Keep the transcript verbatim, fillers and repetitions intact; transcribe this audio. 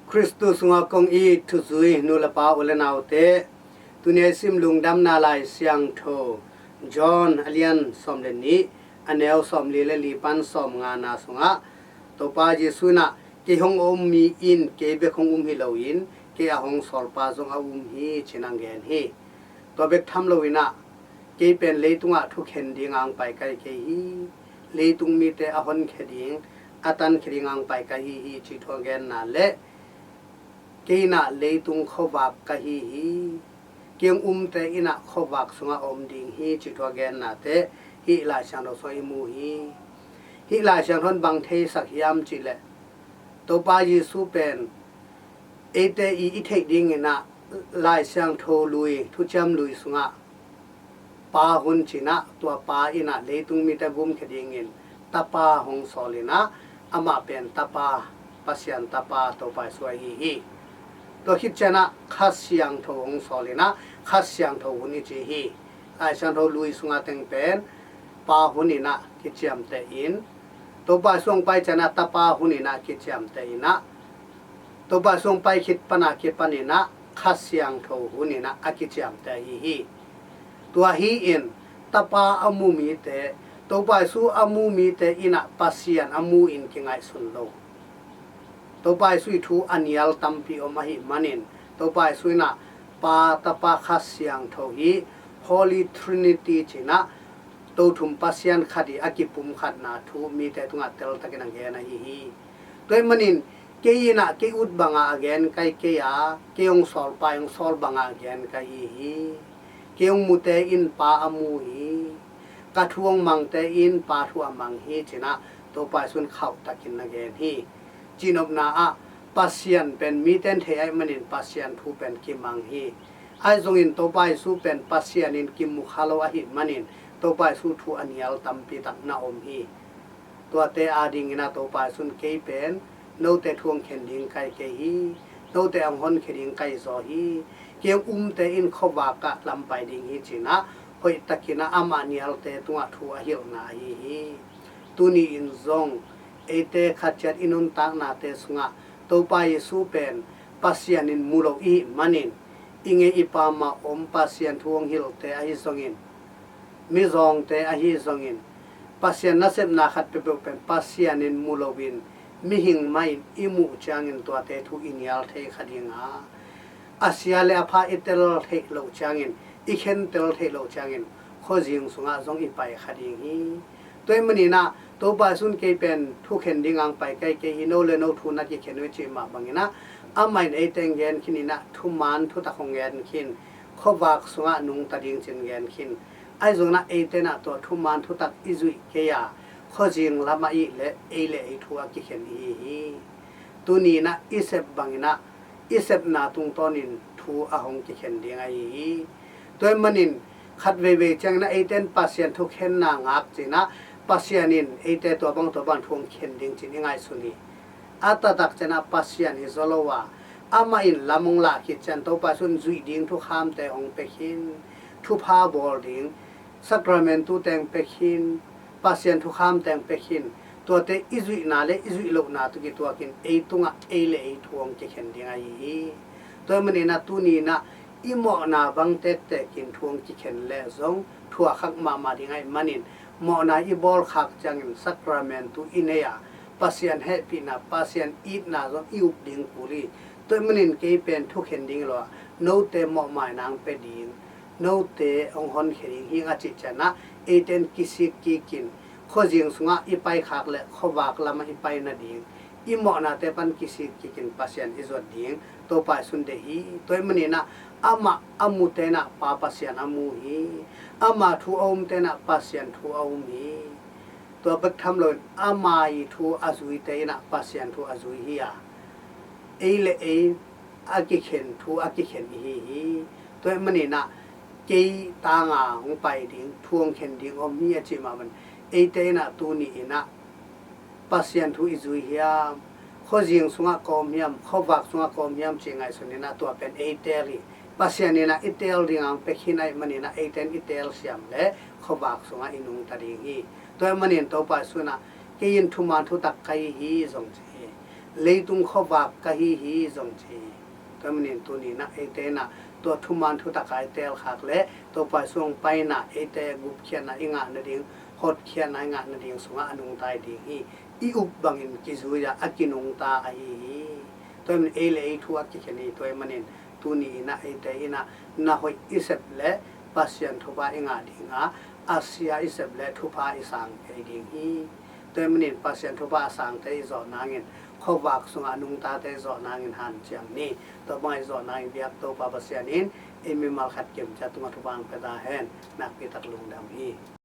Khristu sungah kong it thuzui nu le pa u le naute, tuni a i sim Lungdamna Lai Siangtho John a lian sawm le nih, a neu sawmli le li pan sawmngana sungah Topa Jesuh in ah, "Kei hong a um mi in kei bek hong um hi loin, kei a hong sawlpa zong a um hi," ci-in hong gen hi. Tua bek tham loin ah, "Kei pen leitungah thukhen dingin hong pai ka hi kei hi. Leitung mite a honkhia ding, a tankhia dingin hong pai ka hi hi," ci thu a genna le, "Kei in ah leitung khuavak ka hi hi. Kei hong umte in ah khuavak sungah a om ding hi," ci thu a gennate hih Lai Siangtho sungah i mu hi. Hih Lai Siangtho in bang theisak hiam cih leh, Topa Jesuh pen eite i, i theih dingin ah Lai Siangtho lui, Thuciam Lui sungah Pa hun ci-in ah, tua Pa in ah leitung mite gumkhia dingin Tapa hong sawl in ah, amah pen Tapa, Pasian Tapa Topa Jesuh ahi hi. Tua khit ciangin ah Kha Siangtho hong sawl in ah, Kha Siangtho hun i ci hi. Lai Siangtho lui sungah teng pen Pa hun in ah kiciamteh in, Topa Jesuh hong pai ciangin ah Tapa hun in ah kiciamteh in ah, Topa Jesuh hong pai khit pan a kipan in ah Kha Siangtho hun in ah a kiciamteh ahi hi. Tua hi-in Tapa a mu mite, Topa Jesuh a mu mite in ah Pasian a mu in kingaihsun lo. Topa Jesuh ii thu a nial tampi om ahih manin, Topa Jesuh in ah Pa, Tapa, Kha Siangtho hi, Holy Trinity ci-in ah, Tothum Pasian khat ii a kipumkhatna thu mite tungah teltakin a gen ahi hi. Tua ahih manin, "Kei in ah kei ut bangin a gen ka hi kei a, kei hong sawlpa in hong sawl bangin a gen ka hi hi. Kei hong mute in Pa a mu hi. Ka thu hong mangte in Pa thu a mang hi," ci-in ah Topa Jesuh in khauhtakin a gen hi. Cihnopna ah, Pasian pen mite in thei ahih manin Pasian thu pen kimang hi. Ahi zongin Topa Jesuh pen Pasian in kimu kha lo ahih manin, Topa Jesuh thu a nial tampi tak na om hi. Tuate adingin ah Topa Jesuh in, "Kei pen note thu hong khen ding ka hi kei hi. Note hong honkhia ding ka hi zaw hi. Kei hong umte in khuavak ah lam pai ding hi," ci-in ah hoihtakin ah amah nialte tungah thu a hilhna ahi hi. Tuni-in zong eite khat ciat i nuntaknate sungah Topa Jesuh pen Pasian in mu lo i hih manin, i ngei i pam ah om Pasian thu hong hilhte ahi zongin, mizawngte ahi zongin, Pasian nasepna khat peuhpeuh pen Pasian in mu loin, mihing mah in i muh ciangin tuate thu i nial thei kha ding a, a sia le a pha i tel theih loh ciangin, i khentel theih loh ciangin, khuazing sungah zong i pai kha ding hi. Tua ahih manin ah, Topa Jesuh in, "Kei pen thukhen dingin hong pai ka hi kei hi, no le no thu na kikhen uh hi," cih mah bangin ah, amah in eite hong gen khin in ah, thuman thutak hong gen khin, khuavak sungah nungta ding ci-in gen khin. Ahi zongin ah eite in ah tua thuman thutak i zuih kei a, khuazing lamah i hih leh ei le ei thu a kikhen i hi hi. Tuni-in ah i sep bangin ah, i sepna tungtawnin thu a hong kikhen ding ahi hi. Tua ahih manin, khat veivei ciangin ah eite in Pasian thukhenna ngak ci-in ah, Pasian in eite tua bang tua bang thu hong khen ding ci-in i ngaihsun hi. A taktak ciangin ah Pasian hi zaw lo a, amah in lam hong lah khit ciang Topa Jesuh in zuih ding thukhamte hong pia khin, thupha bawl ding, Sacramentu teng pia khin, Pasian thukham teng pia khin, tuate i zuihna le i zuih lohna tawh kituakin ei tungah ei le ei thu hong kikhen ding ahi hi. Tua ahih manin ah tuni-in ah i mawhna bang tektekin thu hong kikhen leh zong thuakkhak mahmah ding ahih manin, mawhna i bawlkhak ciangin Sacramentu i nei a, Pasian hehpihna, Pasian itna zong i up ding kul hi. Tua ahih manin, "Kei pen thukhen ding hi lo a, note mawhmaina hong pia ding, note hong honkhia ding hi ing," a cih ciangin ah, eite in kisik kikin, khuazing sungah i paikhak leh khuavak lamah i pai nading, i mawhnate pan kisik kikin Pasian i zuat ding Topa Jesuh in deih hi. Tua ahih manin ah, amah a mute in ah Pa Pasian a mu hi. Ama thu a umte in ah Pasian thu a um hi. Tua bek tham loin, ama ii thu a zuite in ah Pasian thu a zui hi a, ei le ei a kikhen, thu a kikhen i hi hi. Tua ahih manin ah, "Kei tangin hong pai ding, thu hong khen ding om hi," a cih mah bangin, eite in ah tuni-in ah Pasian thu i zui hiam, khuazing sungah ka om hiam, khuavak sungah ka om hiam cih ngaihsun in ah, tua pen ei teel hi. Pasian in ah i teel dingin hong pia khin ahih manin ah, eite in i teel siam leh khuavak sungah i nungta ding hi. Tua ahih manin Topa Jesuh in ah, "Kei in thuman thutak ka hi hi," zong ci hi. leitung khuavak ka hi hi zong ci hi. Tua manin tuni inah eite inah tua thuman thutaka i teelkhak le Topa i sung paina eite gupkhiatna i ngah nading, hotkhiatna i ngah nading sungah a nungta i ding hi. I up bangin kizui-a a kinungta ahi hi. Tua manin ei le ei thu a kikhen hi. Tua manin tuni inah eite inah na hoih i sep le Pasian thupha i ngah dinga, a sia i sep le thupha i sang kei ding hi. Tua manin Pasian thupha a sangte i zawh nangin, khuavak sungah a nungtate i zawh nangin hanciam ni. Tua bangah i zawh nangin biak Topa Pasian in ei mimal khat kimciat tungah thupha hong pia ta hen. Nakpi tak lungdam hi.